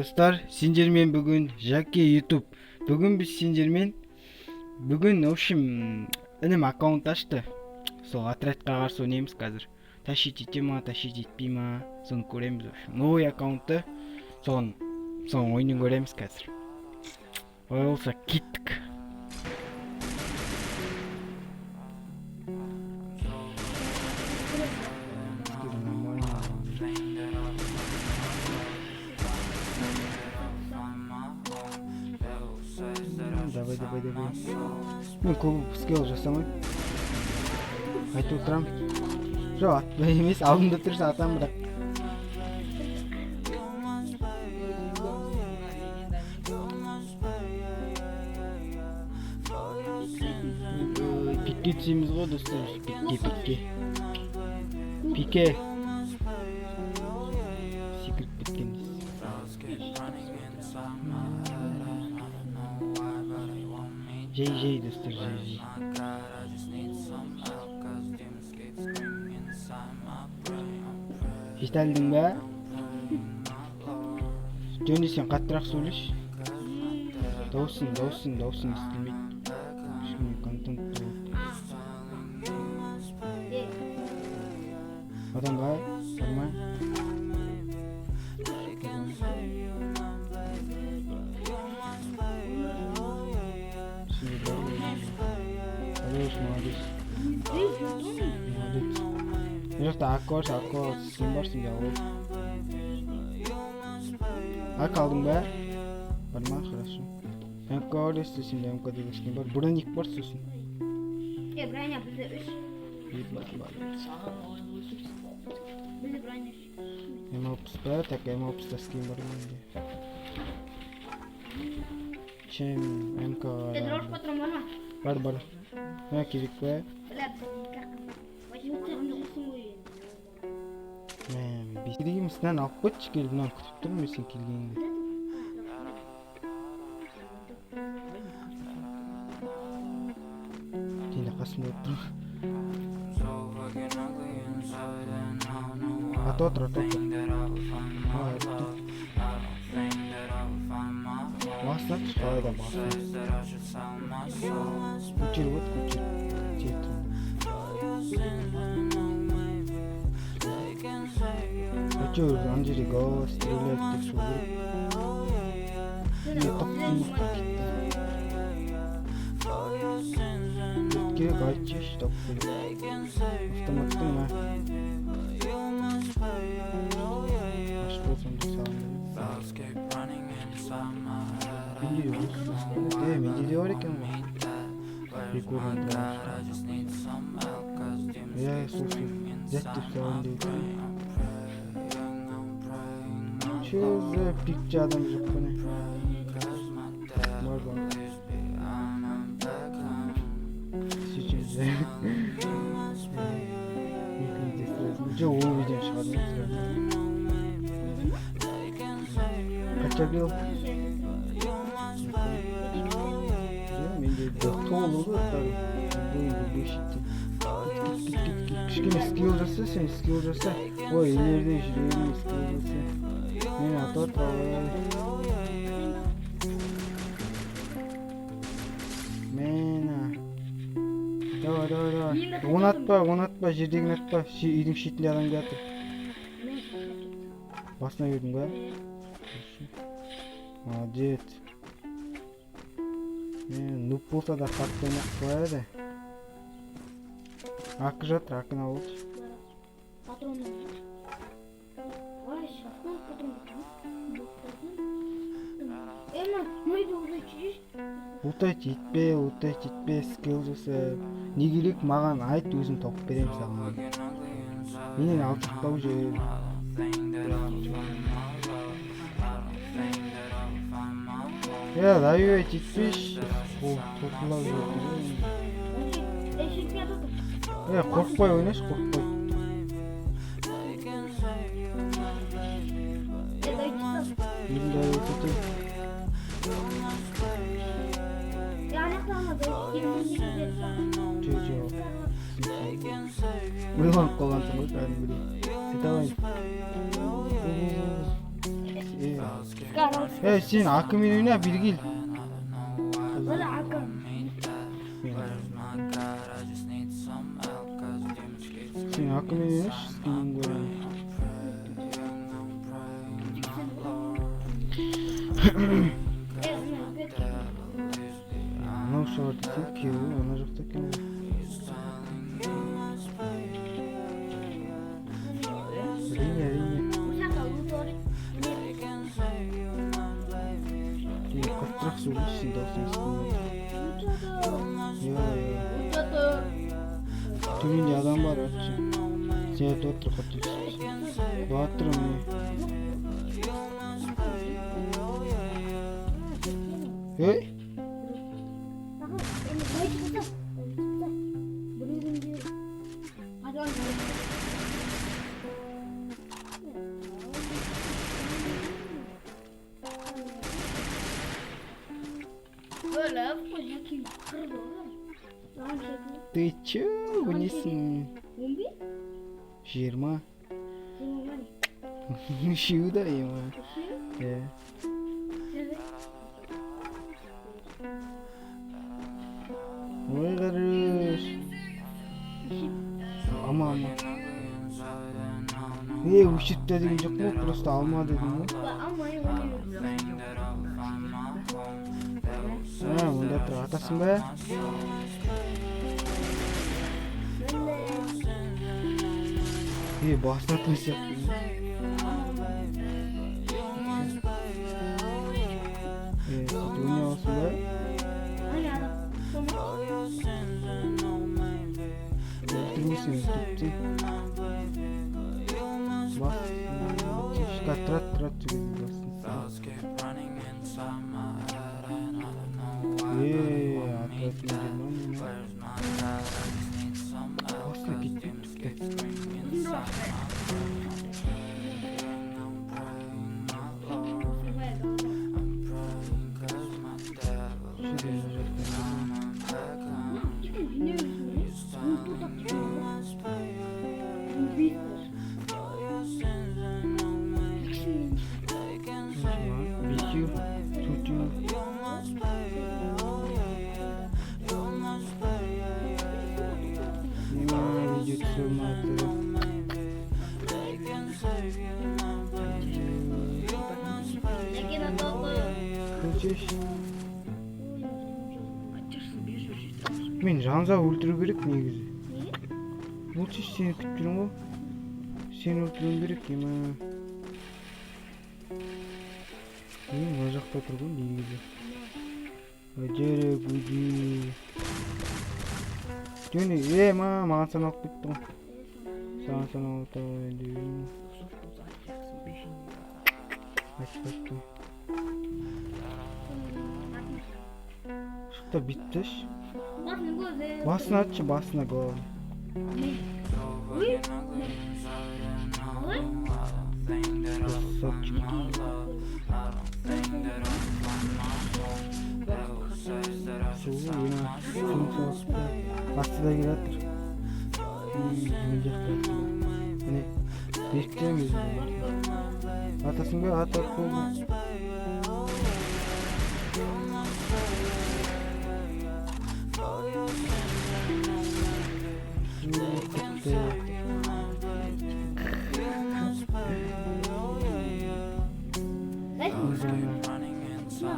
Достар, сендермен бүгін Жаке YouTube. Бүгін біз сендермен бүгін, в общем, інім аккаунт ашты. Сол отрядқа қарсы ойнаймыз қазір. Тащить ете ма, тащить етпей ма, соны көреміз, в общем. Новый аккаунтты, соның ойынын көреміз қазір. Олай болса, кеттік. Нормально. Давай, давай, давай. Мен көп скилл жасамаймын. Айтып отырамын. Жоқ, атпай емес, алдымда тұрса атамын бірақ. Ой, пикке түсеміз ғой, достар. Пикке, пикке. Пике. Секіріп кеткенбіз. Жай, жай, достар, жай, жай. Жете алдың ба? Жөнді, сен қаттырақ сөйлеші. Дауысың естілмейді. Кішкене контент болады. Адам ба? Бар ма? Сенде бар ғой. Хорош, молодец. Молодец. Мына жақта ак бар, ак бар, сен барсың, ал. Ак алдың ба? Бар ма? Хорошо. МК бар, если сенде МК деген скин бар. Броник бар сосын. Е, броня бізде үш. Ебать, молодец. Бізде броня үш. М60 па? Так, М60-та скин бар менде. Чем МК Е, дрож патрон бар ма? бар, бар. Мына керек па? Бля, бізде екі ақ. Мә, керек емес, мынаны алып қойшы, келіп мынаны күтіп тұрмын мен сен келгеніңді. Сен де қасымда отырмын. Атып отыр, атып отыр. А, атты. Басына түс, қалай да басына. Көтеріп от, көтер. Тиеді. Әйтеуір ана жерде голова стреляет деп шығу керек. Не, таптым, кетті. Керек, айтшы, тауып қойдым. Автоматтың мә. Ашып болсам да саған. Менде де осы. Е, менде де бар екен ғой. Прикольно. Иә, сол сол. Зәт деп салайын деп отырмын. Че за пикче, адам жоқ қой, не? Бар, бар. Сөйтеміз. Екі видео сразу. Жоқ, ол видеоны шығармаймын сразу. Қанша бил? Жоқ, менде толы ғой, любой, любой шеттен. Кет, кет, кет, кет. Кішкене скилл жаса, сен скилл жаса. Ой, үйлерде жүре берме, скилл жаса. Мені атып отыр, ой. Мені. Давай, давай, давай. Оны атпа, оны атпа, жердегіні атпа. Үйдің шетінде адам келатыр. Басына бердің ба? Хорошо. Молодец. Мен нуб болса да қатты ойнап қояды. Акы жатыр, акыны алшы. Патрон. Ой, сейчас патрон. Е, мына үйді ұлтайтшы. Лутать етпе, лутать етпе, скилл жаса. Не керек маған айт, өзім тауып беремін саған. Менен алшақтау жүр. Е, добивать етпеші. Толқындап жүр. Е, шетіне атып. Е, қорықпай ойнашы, қорықпай. Е, дайчысы. Өзім добивать етемін. Е, ана жақта ана дайчы. Жоқ, жоқ. Ойланып қалғансың ғой кәдімгідей. Сете алайын. Ей, сен АК-мен ойна, бері кел. Мына АК. Сен АК-мен ойнашы, скиннен гөрі. Мынау шығар десең, күйеуі ана жақта екен ғой. Әрине, әрине. Қаттырақ сөйлеші, сен дауысың естілмейді. Иә, иә. Төменде адам бар, атшы. Сен айтып отыр, қателеспесем. Батыр міне. Ей! Ты чё, несің? 20. Үшеуі да, ема. Иә. Ой, хорош. Алма, алма. Ей, өшіріп та деген жоқ қой, просто алма дедім ғой. А, онда тұр, атасың ба? Ей, басына атқан сияқты. Ей, сөйтіп ойнай аласың ба? Өлтірмесең өлтіріп те. Бас, тұрады, тұрады деген басын. Ей, атыратын жер ма мына? Басына кетпейді тіпті. Шүкір, мына жақта. Бесеу, төртеу. Ема, видео түсіре алмады. Көрсеш. Мен жанза өлтіру керек негізі. Лучше сені күтіп жүрмін ғой. Сені өлтіруім керек, ема. Мына жақта тұр ғой негізі. Әдері, гүді. Жөне, е, ма, маған саналып кетті ғой. Саған саналып енді. Айтпапты. Шық та бүйтіп тасташы. Басына атшы, басына, главное. Красавчик. Су, ема, суын салып астыда келе жатыр. Мына жақта. Міне, бекітемін өзім. Атасың ба? Ат, ат, болды. Кетті.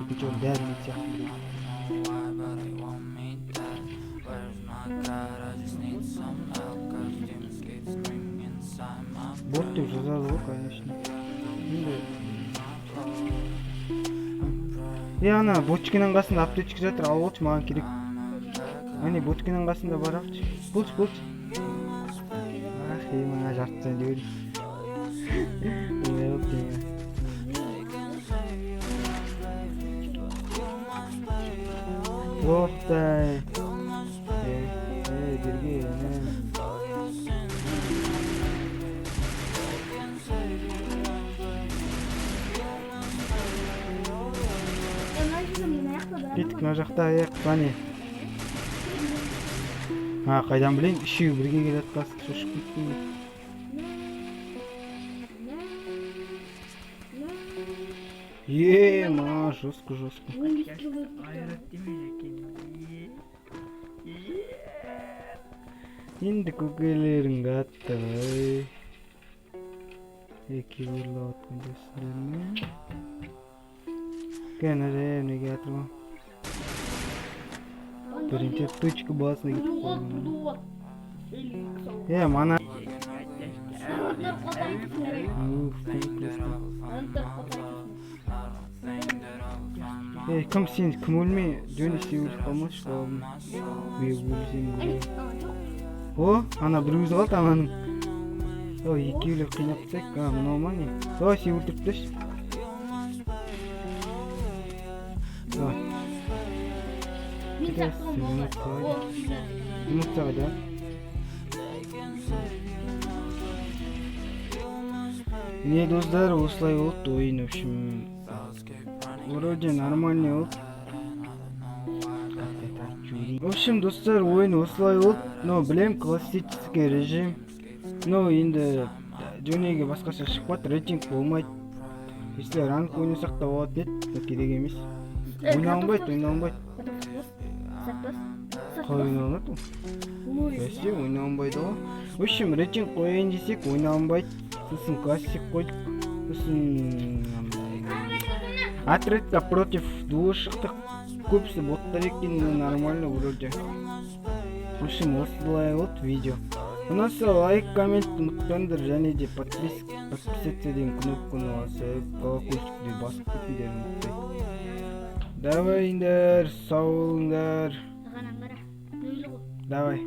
Екінші орын бәрі мен сияқты біреу. Бот деп жазады ғой, конечно. Енді е, ана бочканың қасында аптечка жатыр, алып алшы, маған керек. Әне, бочканың қасында бар алшы. Болшы, болшы. Ах, ема, жартысын деп едім. Оңай болды ема. Оқтай. Е, е, берге, әне. Кеттік мына жақта, аяқ, қане. А, қайдан білейін, үшеуі бірге келе жатқасын, шошып кеттім. Е, ма, жестко, жестко. 15 килл өлтірді. Айрат деме, Жәке. Енді көкелерің қатты ғой. Екеуі ұрлап жатқан жоқсыңдар ма? Кәне, неге жатыр ма? Бірінші точка басына кетіп Дулат, қалдым. дулат. 52 сау. Е, мана. Адамдар қоса айтсын. Уф, просто. Адамдар қоса айтсын. Ей, кім сен, кім өлмей, жөн істей өліп қалмашы, қалдым. Мен өлсем Әне, өлемін. ана, жоқ. О, ана бір өзі қалды ананың. О, екеулеп қинап тастайық. А, мынау ма не? Давай, сен өлтіріп тасташы. Давай. Мен сақтаған болды. О, Эмоция қайда? Не, достар, осылай болды ойын, в общем. Вроде нормальный болды. В общем, достар, ойын осылай болды. Но білем, классический режим. Но енді жөнеге басқаша шықпады, рейтинг болмайды. Если ранг ойнасақ та болады еді, но керек емес. Ойналынбайды, ойналынбайды. Қалай ойналынады ол? Бәсе, ойналынбайды ғой. В общем, рейтинг қояйын десек, ойналынбайды. Сосын классик қойдық. Сосын отрядка против дуо шықтық. Көбісі боттар екен, но нормально вроде. В общем, осылай болды видео. Ұнаса лайк, коммент ұмытпаңдар және де подписаться деген кнопканы басып, колокольчикті басып кетіңдер ұмытпай. Давайыңдар, сау болыңдар. Саған аңғара. Нөлі ғой. Давай.